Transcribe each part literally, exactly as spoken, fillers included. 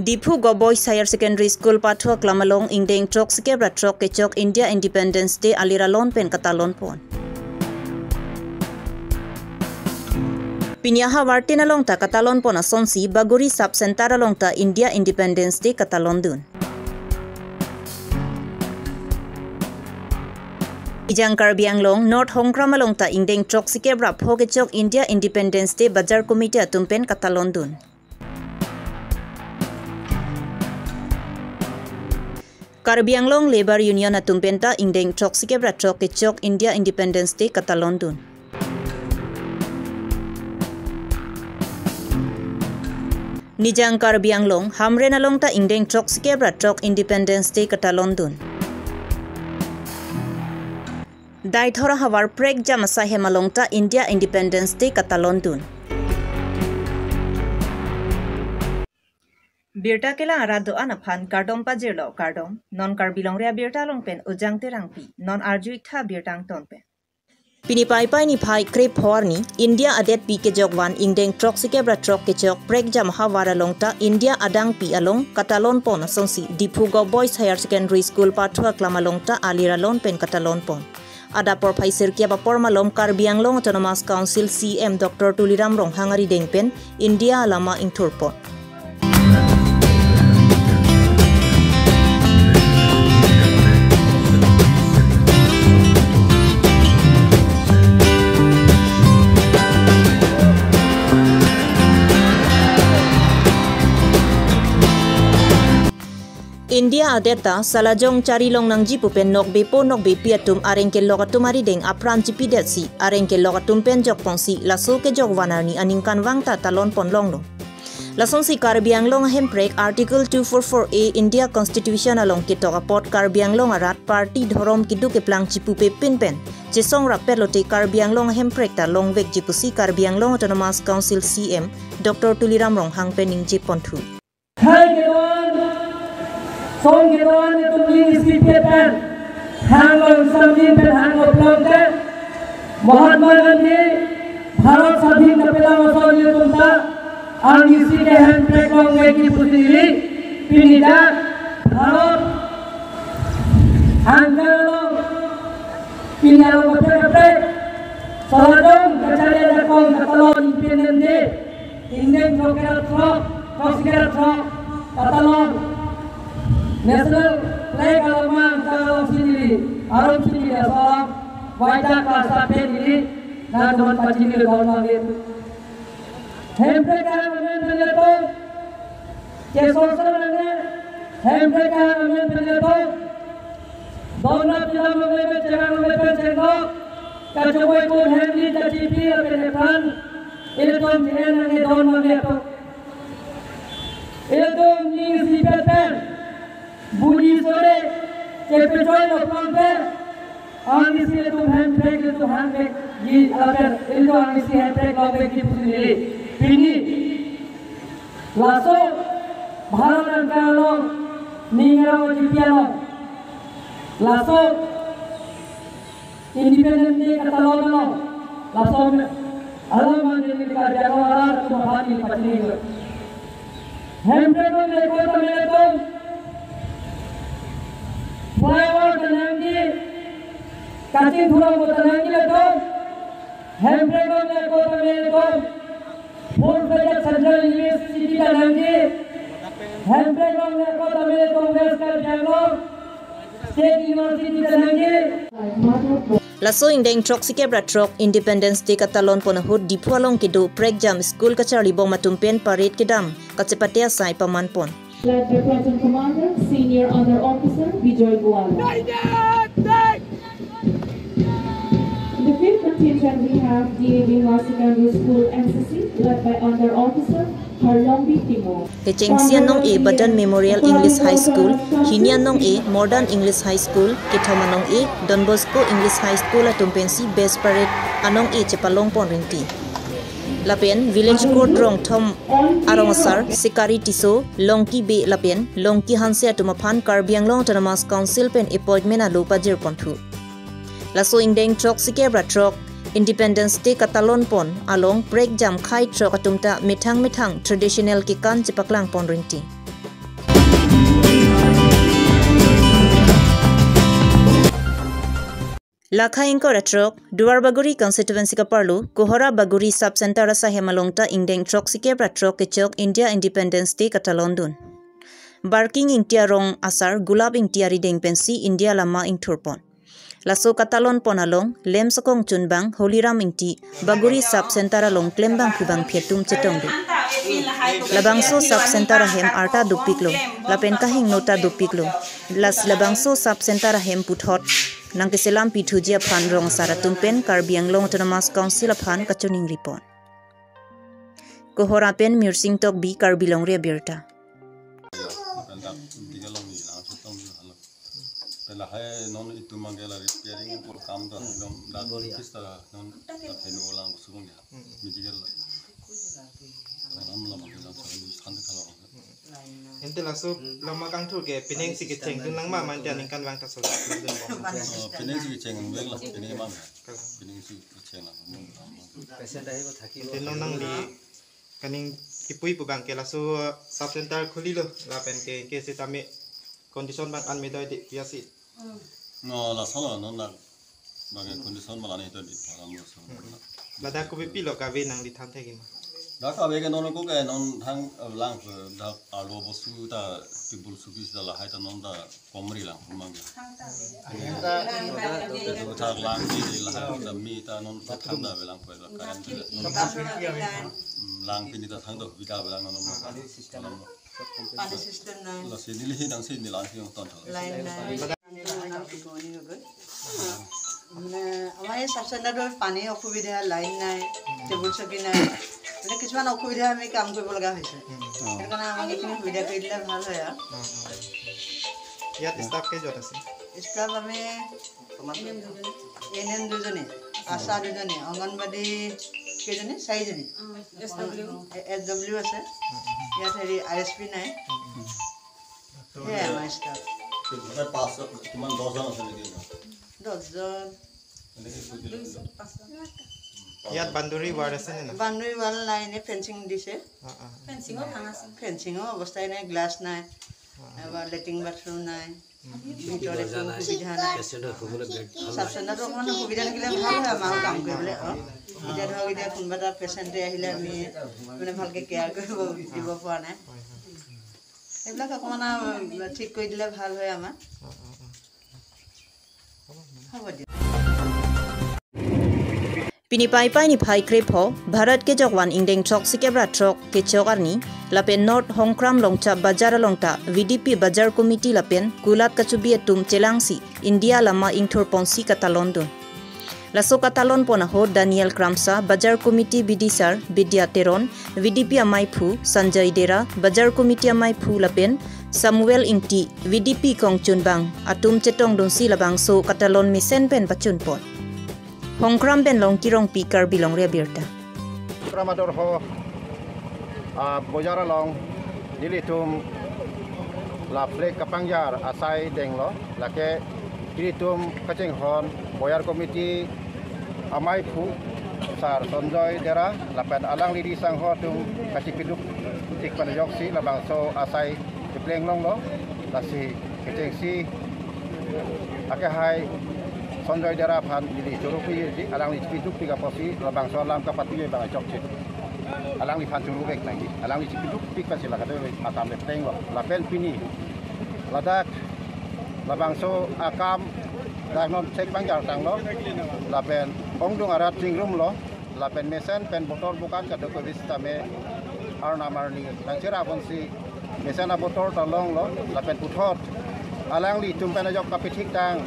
Diphu Govt Boys Higher Secondary School pathu aklam along ingdeng throksi kep ra throk kechok India Independence Day alir alon pen katalon pon. Pini ahavar tin along ta katalon pon asonsi Bagori Sub Center along ta India Independence Day katalon dun. Nijang Karbi Anglong North Hongkram along ta ingdeng throksi kep ra pho kechok India Independence Day Bazar Committee atum pen katalon dun. Karbi Anglong Labour Union atum pen ta ingdeng throksi kep ra throk kechok India Independence Day katalon dun. Nijang Karbi Anglong Hamren along ta ingdeng throksi kep ra throk Independence Day katalon dun. Deithor ahavar prekjam asai hem along ta India Independence Day katalon dun. Birta kelang arat do-an aphan kardom pajirlo, kardom. Non Karbi Longri Abirta along pen Ujang Terangpi, non arju-ik tha birta angton pen. Pini Paipai niphai krepho arni, India adetpi kejok van ingdeng throksi kep ra throk kechok prekjam ahavar along ta India adangpi along katalon pon asonsi Diphu Govt Boys Higher Secondary School pathu aklam along ta alir alon pen katalon pon. Adap porphai sirkep apor malom Karbi Anglong Autonomous Council C M Doctor Tuliram Ronghang arideng pen India alama ingthur pon. India adet ta salajong chari long nangji pu pen nokbepo nokbepi atum areng kelok atum arideng apran chipidetsi areng kelok atum pen jokponsi laso kejok van arni aningkanvang ta talon pon longlo. Lasonsi Karbi Anglong ahemprek Article two four four A India Constitution along ketok apot Karbi Anglong arat party dhorom keduk keplang chipupe pinpen chesong rappet lote Karbi Anglong ahemprek ta longvekji pusi Karbi Anglong Autonomous Council C M Doctor Tuliram Ronghang pen ningje ponthu. Thang kedo-an, song kedo-an atum ning isi pet pen hanglo, Islam din pen hanglo pulote, Mahatma Gandhi Bharat Sadhin kapelang ason ilitum ta arnisi ke hemprek longvekji pusi neli pini dak Bharat angkang along pini arong kaprek kaprek salajong kachari ajakong katalon Independence Day ingdeng throksi kep ra throk, throksi kep ra throk katalon. National flag alama angkang alongsi neli arong si neli asalam vaita kasa pen neli nangtum aphan pachinilo don mangli. Hemprek ahang amen pen ilitum kesoso nangne, hemprek ahang amen pen ilitum don ra pila mangli pen chengkang mangli pen chengkok, kachoboi kun hemli kachipi lapen ephan ilitum je-en nangne don mangli atum. Ilitum ning isi pet pen buni sore kepechoi lo pulote, arnisi ilitum hemprek ilitum hangvekji lapen ilitum arnisi hemprek longvekji pusi neli pini laso Bharat angkang along ning arong chipi along laso Independence Day katalon along laso alam mangli neli Karbi Anglong arat atum aphan neli pachinilo. Hemprek longle ko tame ilitum flyover ta nangji, kachingthurong ko ta nangji ilitum. Hemprek longle ko tame ilitum full-fledged Central University ta nangji. Hemprek longle ko tame ilitum West Karbi Anglong State University ta nangji. Laso ingdeng throksi kep ra throk Independence Day katalon pon ahut Diphu along kedo prekjam school kacharlibom atum pen parade kedam kachepate asai paman pon. Led by Platoon Commander, Senior Under Officer Bijoy Goala. In the field contingent, we have D A Bingwa Secondary School N C C, led by Under Officer Harlongbi Timung. Kechengsi anong-e Badan Memorial English High School, hini anong-e Modern English High School, kethom anong-e Don Bosco English High School atum pensi Best Parade anong-e chepalong pon rinti. Lapen Village Court rong thom arong asar Sikari Tisso, Longki Bey lapen Longki Hanse atum aphan Karbi Anglong Autonomous Council pen appointment alo pajir ponthu. Laso ingdeng throksi kep ra throk Independence Day katalon pon along prekjam khei throk atum ta methang methang traditional kekan chepaklang pon rinti. Lakha ingkoi ra throk, Duar Bagori constituency kaparlo, Kohora Bagori sub center asai hem along ta ingdeng throksikep ra throk kechok India Independence Day katalon dun. Barking Ingti arong asar Gulap Ingti arideng pensi India lama ingthurpon. Laso katalon pon along, Lem Sokong chunbang Holiram Ingti, Bagori sub center along klembang phubang phi atum chetong dun. Labangso sub center ahem arta dopiklo, lapen kahingno ta dopiklo. Lasi labangso sub center ahem puthot nangkeselam pithuji aphan rong asar atum pen Karbi Anglong Autonomous Council aphan kachiningri pon. Kohora pen Mirsing Tokbi, Karbi Longri Abirta. Pen dak medical along ni lang so tong ni halo. Pen lahai non itum mangke la repairing por kam ta dom dak pista non ta phenu lang subung ya. Medical la. Pen am la mangke lang so ni than kalo. Ante laso lama kangthur ke pining si kecheng dun nang ma man ta ningkan vang ta so. Oh, pining si kecheng vang la, pining mang. Pining si kecheng la. Patient ahibo thakibo. Ante non nangli kaning kipui pu abang ke laso sub center khulilo lapen ke ke sitame condition abang an medoi de piasi. No, laso la non la bang condition malani to di param laso. Ladak kopi pilo kave nangli than thek ma? Dak kave ke non ko ke non thang, eh, lang, eh, dak arlo bosu ta tibul suki sita lahai ta non ta komri lang humang ke. Thak lang di di lahai ta mi ta non ta thang da velang ko la karan tu. Hmm, lang pini ta thang do bida velang non. Pani system nai. Lasi neli hi nang si neli lang si ton thang. Line nai. মানে, আমাৰ এই চাব চেণ্টাৰটোত পানীৰ অসুবিধা, লাইন নাই, টেবুল চকী নাই, মানে কিছুমান অসুবিধা আমি কাম কৰিব লগা হৈছে। সেইটো কাৰণে আমাক এইখিনি সুবিধা কৰি দিলে ভাল হয় আৰু। ইয়াত ষ্টাফ কেইজন আছে? ষ্টাফ আমি এ এন এম দুজনী, আশা দুজনী, অংগনবাদী কেইজনী? চাৰিজনী। এছ ডব্লিউ আছে। ইয়াত হেৰি আৰ এছ পি নাই। সেয়াই আমাৰ ষ্টাফ। মানে পাঁচজন, কিমান, দহজন আছে নেকি? দহজন। এনেকে সুধিলে ইয়াত বাউণ্ডেৰী ৱাল আছে নে নাই? বাউণ্ডেৰী ৱাল নাই, এনে ফেঞ্চিং দিছে। অ, অ। ফেঞ্চিঙো অৱস্থাই নাই, গ্লাছ নাই, এবাৰ লেট্ৰিন বাথৰুম নাই, ভিতৰত একো সুবিধা নাই। পেচেণ্টৰ শুবলৈ বেড ভাল চাব চেণ্টাৰটো অকণমান সুবিধা থাকিলে ভাল হয় আমাৰ কাম কৰিবলৈ। অ, এতিয়া ধৰক, এতিয়া কোনোবা এটা পেচেণ্টে আহিলে আমি মানে ভালকে কেয়াৰ কৰিব দিব পৰা নাই। হয়, হয়। এইবিলাক অকণমান, আ, ঠিক কৰি দিলে ভাল হয় আমাৰ। অ, অ, অ। হ'ব দিয়ক। Pini Paipai niphai krepho, Bharat kejok van ingdeng throksikep ra throk kechok arni, lapen North Hongkram Longchap Bajar along ta V D P Bajar Committee lapen kulat kachubi atum chelangsi India lama ingthurponsi katalon dun. Laso katalon pon ahut Daniel Kramsa, Bajar Committee bidisar Bidya Teron, V D P amaiphu Sanjay Dera, Bajar Committee amaiphu lapen Samuel Ingti, V D P kongchunbang atum chetong dunsi labangso katalon mesen pen pachun pon. Hongkram pen Longki Rongpi, Karbi Longri Abirta. Hongkram adorho, ah, bojar along nelitum la flag kapangjar asai denglo, lake nelitum kachinghon Bajar Committee amaiphu Sar Sanjay Dera lapen alangli ri sangho atum kachipiduk tik pen ajoksi labangso asai kepleng longlo, lasi kechengsi akehai Sanjay Dera aphan neli choro piji, alangli chipiduk tik apotsi labangso alam kapatui abang chokche. Alangliphan choro vek nangji. Alangli chipiduk tik pensi la kadokave akam keplenglo. Lapen pini ladak labangso akam dak non chek pangjar tanglo. Lapen ongdung arat chingrumlo. Lapen mesen pen botor bokan kadokave sitame arnam arni nangchera ponsi mesen abotor ta longlo, lapen puthot alanglitum pen ajok kapithik tang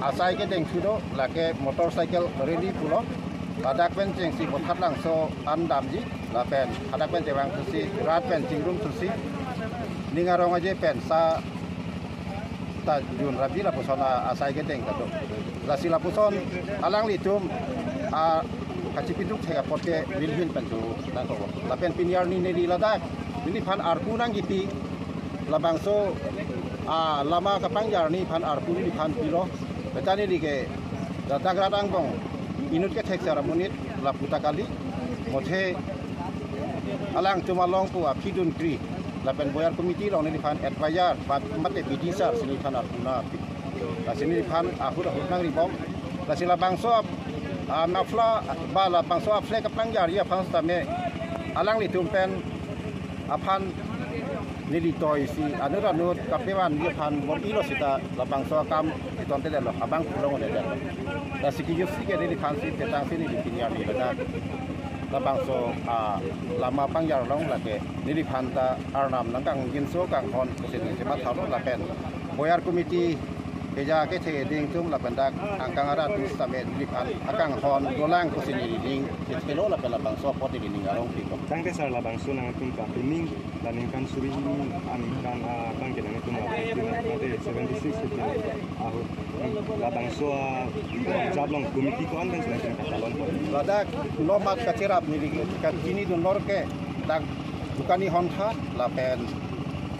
asai kedeng thu do, lake motorcycle rally pulo, ladak pen chengsi Bothatlangso an damji, lapen hadak pen chevang thusi, rat pen chingrum thusi, ning arong aje pen sa ta jun rabi lapuson a-, asai kedeng ta do. Lasi lapuson alanglitum a kachipiduk thek apot ke vilhin pen tu nangkok. Lapen pini arni neli ladak neliphan arpu nangkipi, labangso a lama kapangjar neliphan arpu neliphan pilo. Beta neli ke ladak rat angbong inut kethek sar amonit lapu ta kali. Mothe alangtum along pu aphi dunkri lapen Bajar Committee along neliphan advisor, bat mate bidisar si neliphan arpu nangpi. Lasi neliphan ahut ahut nangribom. Lasi labangso ap-, ah, mafla ba labangso a-flag kapangjarji aphan sitame alanglitum pen aphan neli toi si anut anut kapevanji aphan bor-ilo seta labangso akam iton te detlo, abang pulong ne detlo. Lasi kijut si ke neliphan si petang si neli pini arni ladak labangso, ah, lama pangjar along lake neliphan ta arnam nangkangjinso kanghon pusi neli chemathalo lapen Boyar Committee keja kethe ding atum lapen dak angkang arat atum sitame neliphan akanghon dolang pusi neli ning kethelo lapen labangso apot neli ning arong pilo. Tangte sir, labangso nangtum kapining la ningkan suri hini aningkan, ah, bang ke nangtum la fifteen, nanti seventy six fifteen. Aho, labangso, ah, jablong committee ko-an kan sila kena katalon ko. Ladak nomat kacherap neli kachinidun lor ke dak Dukani Hontha lapen,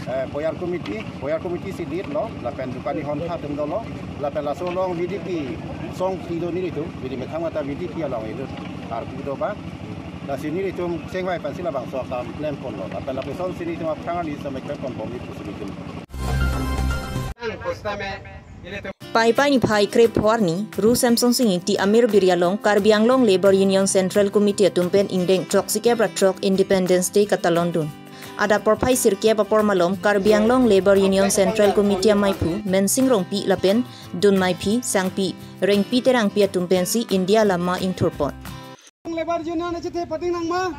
eh, Boyar Committee, Boyar Committee si lead lo, lapen Dukani Hontha atum dolo, lapen laso along V D P song ti do nelitum, V D P methang mata V D P along ilut arpu do ba. Lasi nelitum chengvai pensi labangso akam klem ponlo. Lapen lapuson si nelitum aphrang arni sitame klem ponbomji pusi nelitum. Paipai niphai krepho arni, Ru Samson Sing Ingti Amir Biri along Karbi Anglong Labour Union Central Committee atum pen ingdeng throksi kep ra throk Independence Day katalondun. Adap porphai sirkep apor malom Karbi Anglong Labour Union Central Committee amaiphu Mensing Rongpi lapen dunmaiphi sangpi Rengpi Terangpi atum pensi India lama ingthurpon. Labour Union achethe pading nangma?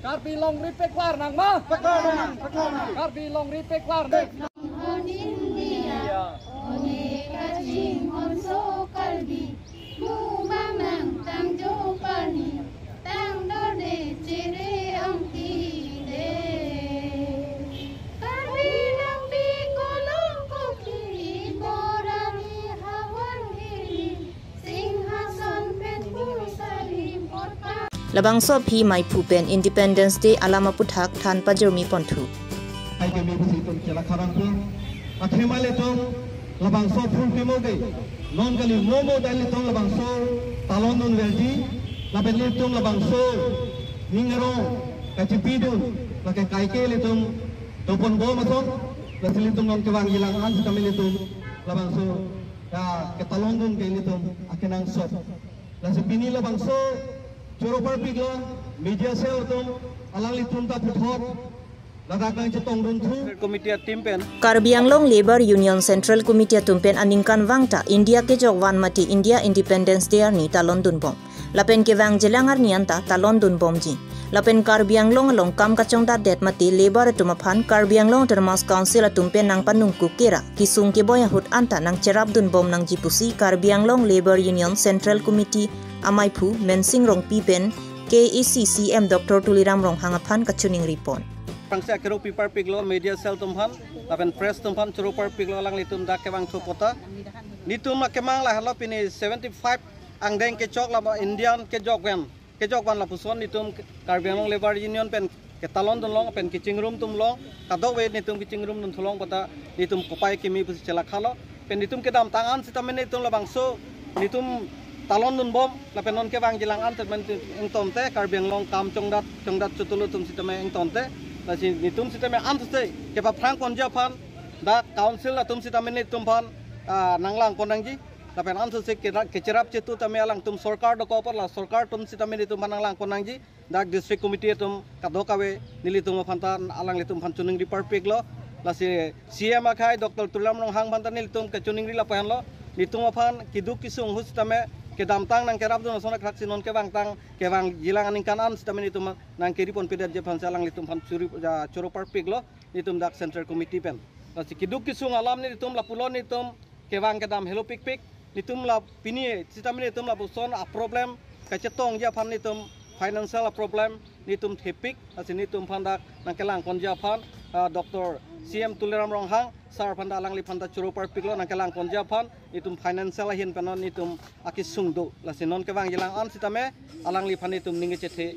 Karbi Anglong ri peklar nangma? Peklar nang, peklar nang. Karbi Anglong ri peklar nang. On India, one kachinghon so Karbi, mumang nang tangjo pani, tangdorde chere angti de. Karbi nangpi kolong kopi, borari hawan hini, Singhason pen pusari porpa. Labangso aphi maiphu pen Independence Day alam aputhak than pajirmi ponthu. Hai kami pusi itum chelakharang pu. Athema ilitum labangso phurpi mo ke. Non kali mo mo dai ilitum labangso talondun verdi. Lapen ilitum labangso ning arong kachipidun. Lake kaike ilitum doponbom ason. Lasi ilitum non kevangji lang-an sitame ilitum labangso ya, ketalondun ke ilitum akenangsot. Lasi pini labangso choro parpiklo media cell atum alanglitum ta puthot ladak nangchetongdun thu. Committee a-team pen. Karbi Anglong Labour Union Central Committee atum pen aningkanvang ta India kejokvan mate India Independence Day arni talondunbom. Lapen kevangjilang arni anta talondunbomji. Lapen Karbi Anglong along kam kachongdatdet mate labour atum aphan Karbi Anglong Autonomous Council atum pen nangpanungkuk kera kesung keboi ahut anta nangcherapdunbom nangji pusi Karbi Anglong Labour Union Central Committee amaiphu Mensing Rongpi pen K A A C C M Doctor Tuliram Ronghang aphan kachiningri pon. Pangse akero pi parpiklo media cell atum aphan, lapen press atum aphan choro parpiklo alanglitum dak kevang thu apot ta. Nelitum akemang lahelo pini seventy-five angdeng kechok lama Indian kejokvan. Kejokvan lapuson nelitum Karbi Anglong Labour Union pen ketalondun long pen kechingrum tum long, kadokave nelitum kechingrum dun thu long apot ta nelitum kopai keme pusi chelakhalo. Pen nelitum kedamtang an sitame nelitum labangso nelitum talondunbom lapen non kevangjilang an sitame nelitum ingtonte Karbi Anglong kam chongdat chongdat chotulu atum sitame ingtonte. Lasi nelitum sitame an sese kepaphrang ponji aphan dak council atum sitame nelitum aphan, ah, nanglangpon nangji. Lapen an sese kera-, kecherap chetu tame alangtum sorkar dokok apot la sorkar atum sitame nelitum aphan nanglangpon nangji. Dak district committee atum kadokave nelitum aphan ta alanglitum aphan chiningri parpiklo. Lasi C M akhai Doctor Tuliram Ronghang aphan ta nelitum kachiningri lapu-an lo. Nelitum aphan keduk kesung ahut sitame kedamtang nangkerapdun ason akhraksi non kevangtang kevangjilang aningkan an sitame nelitum nangkeri ponpedetji aphan si alanglitum aphan churi, ja, choro parpiklo. Nelitum dak Central Committee pen. Lasi keduk kesung alam nelitum lapulo nelitum kevang kedam helopikpik. Nelitum la pini sitame nelitum lapuson a-problem kachetongji aphan nelitum financial a-problem nelitum thepik. Lasi nelitum aphan dak nangkelangponji aphan, ah, Doctor C M Tuliram Ronghang sir aphan ta alangliphan ta choro parpiklo nangkelangponji aphan nelitum financial ahin pen non nelitum akesung do. Lasi non kevangjilang an sitame alangliphan nelitum ning kechethe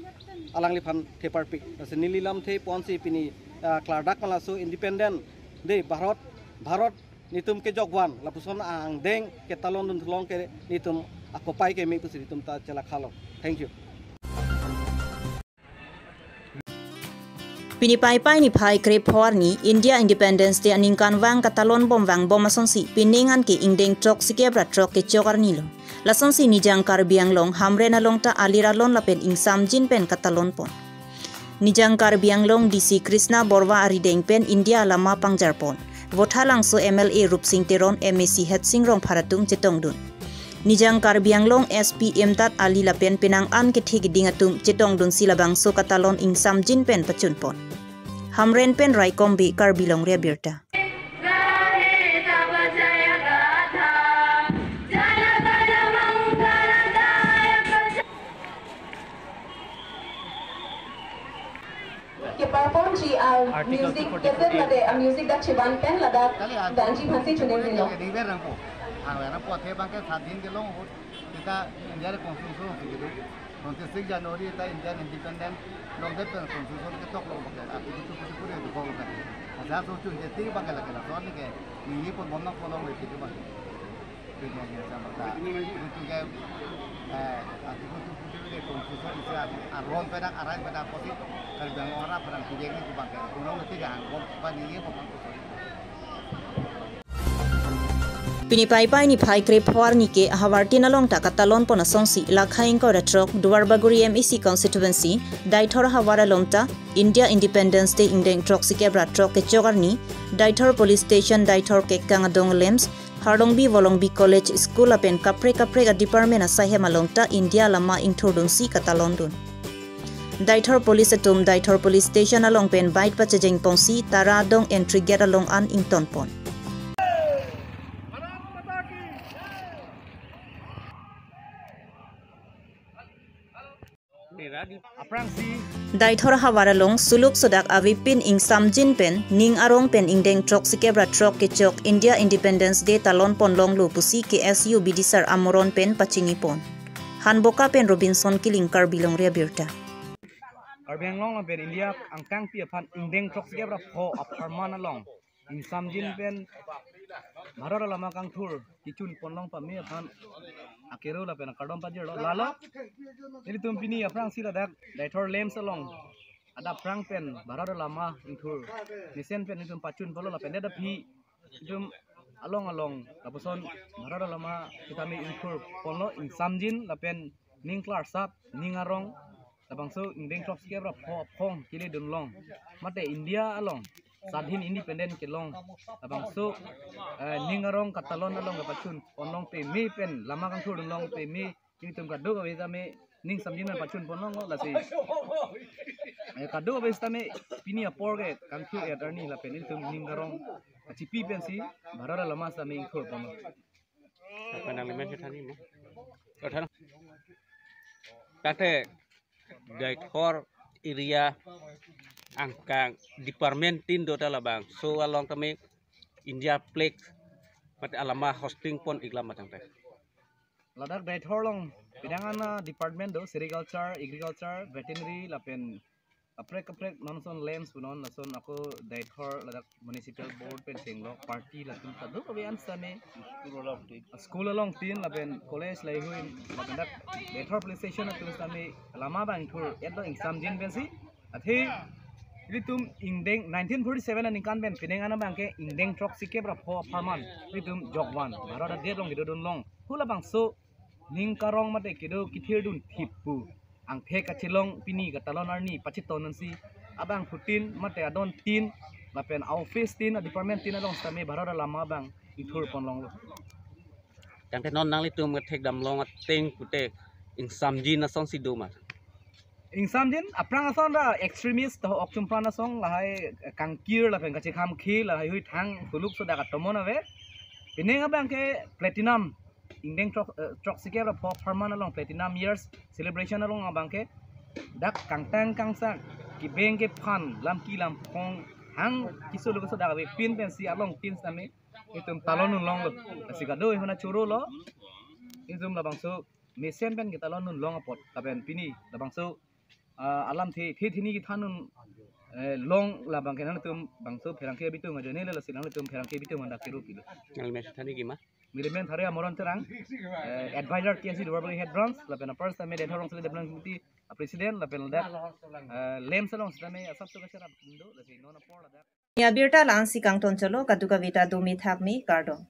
alangliphan the parpik. Lasi neli lamthe ponsi pini, ah, klardak malaso Independent Day Bharat, Bharat nelitum kejokvan lapuson angdeng ketalondun thu long ke nelitum akopai keme pusi nelitum ta chelakhalo. Thank you. Pini Paipai niphai krepho arni India Independence Day aningkanvang katalon bomvang bom asonsi pining anke ingdeng throksi kep ra throk kechok arni lo. Lasonsi Nijang Karbi Anglong Hamren along ta alir alon lapen ingsamjin pen katalon pon. Nijang Karbi Anglong D C Krishna Borwa arideng pen India alama pangjar pon. Votha Langso M L A Rupsing Teron, M A C Hetsing Rongphar atum chetongdun. Nijang Karbi Anglong S P M tat ali lapen penang an kethe keding atum chetongdunsi labangso katalon ingsamjin pen pachun pon. Hamren pen Raikom Bey, Karbi Longri Abirta. Keparponji a-music cassette mate a-music dak chevan pen ladak danji aphansi choningri lo. Dingver nangpo. Ang nangpo athe abangke sadhin kelong ahut. Kita India constitution si gitu. Twenty-six January ta Indian independent longdet pen constitution ketok lo abangke. Article two forty-four ketok lo abangke. Asa so chun je ti abangke lake lason ke. Neli pon bomnang pon long le ti abangke. Itu ke, eh, article two forty-four ke constitution isi aron pedak, arai pedak apotsi Karbi Anglong arat pedak tijek ni kubang ke. Kunong neti ke angkong kubang ni ye kubang kusoi. Pini Paipai niphai krepho arni ke havartin along ta katalon pon asonsi lakha ingkoi ra throk Duarbagori M A C constituency Deithor havar along ta India Independence Day ingdeng throksi kep ra throk kechok arni Deithor Police Station, Deithor Kekang adong LAMPS, Harlongbi Volongbi College School lapen kaprek kaprek a-department asaihem along ta India alama ingthurdunsi katalondun. Deithor Police atum Deithor Police Station along pen bike pachejeng ponsi Tara adong entry gate along an ingtonpon. Aphrangsi Deithor havar along suluk sodak avepin ingsamjin pen ning arong pen ingdeng throksi kep ra throk kechok India Independence Day talon pon longlo pusi K S U bidisar amoron pen pachini pon. Hanboka pen Robinson Killing, Karbi Longri Abirta. Karbi Anglong lapen India angkangpi aphan ingdeng throksi kep ra pho apharman along ingsamjin pen Bharat alama kangthur kechun pon long pame aphan akero lapen akardom pajirlo. Lalo nelitum pini aphrangsi ladak Deithor LAMPS along adap phrang pen Bharat alama ingthur mesen pen nelitum pachun ponlo lapen det aphi nelitum along along lapuson Bharat alama sitame ingthur ponlo, ingsamjin lapen ning klarsap, ning arong, labangso ingdeng throksi kep ra pho aphong keledun long mate India along sadhin independent kelong labangso, eh, ning arong katalon along kapachun pon long pame pen lama kangthurdun long pame nelitum kadokave tame ning samjin pen pachun pon longlo lasi, eh, kadokave sitame pini apor ke kangthur et arni lapen nelitum ning arong kachipi pensi Bharat alama sitame ingthur ponlo. Apa nang limen sethani mo? Kothan. Tate Deithor area angkang department tin do ta labangso along tame India flag mate alama hosting pon iklam matang te. Ladak Deithor along pidang ana department do, sericulture, agriculture, veterinary lapen kaprek kaprek non ason LAMPS punon lason ako Deithor ladak municipal board pen chenglok party latum kadokave an sitame school along tin lapen college laheihui lapen dak Deithor police station atum sitame lama abang thur et do ingsamjin pensi athe ilitum ingdeng nineteen forty-seven aningkan pen pining an abangke ingdeng throksi kep ra pho apharman ilitum jokvan Bharat adet along kedodun long hu labangso ning karong mate kedo kethirdun thip pu angthek kachelong pini katalon arni pachiton ansi abangphutin mate adon tin lapen a-office tin a-department tin along sitame Bharat alama abang ingthur pon longlo. Tangte non nanglitum kethek dam long ateng pute ingsamjin asonsi do ma? Ingsamjin aphrang ason ra extremist to ok chumpran asong lahai kangkir lapen kachekham khi lahaihui thang suluk sodak atomon ave. Pining abangke platinum ingdeng throk, eh, throksi kep ra pho apharman along platinum years celebration along abangke dak kangtang kangsak kibeng kephan lamki lamphong hang kiso lo kiso dak avepin pensi along tin sitame itum talondun longlo. Lasi kado ihuna choro lo itum labangso mesen pen ketalondun long apot lapen pini labangso, ah, alamthe the thini kethandun Eh, long labang ke nangtum bangso pherangke abitung ajoine le, lasi nangtum pherangke abitung anda kiru pilo. Nang mes thani kima? Mirimen Thari Amoron Terang, eh, advisor K S C Duarbagori head branch, lapen apar sitame Dethor Rongsopi Development Committee a president, lapen ladak, eh, lem selong sitame asap tu kasar abindo, lasi non apor ladak. Ni abirta la-ansi kangton cholo, kadokave ta dome thakme, kardom.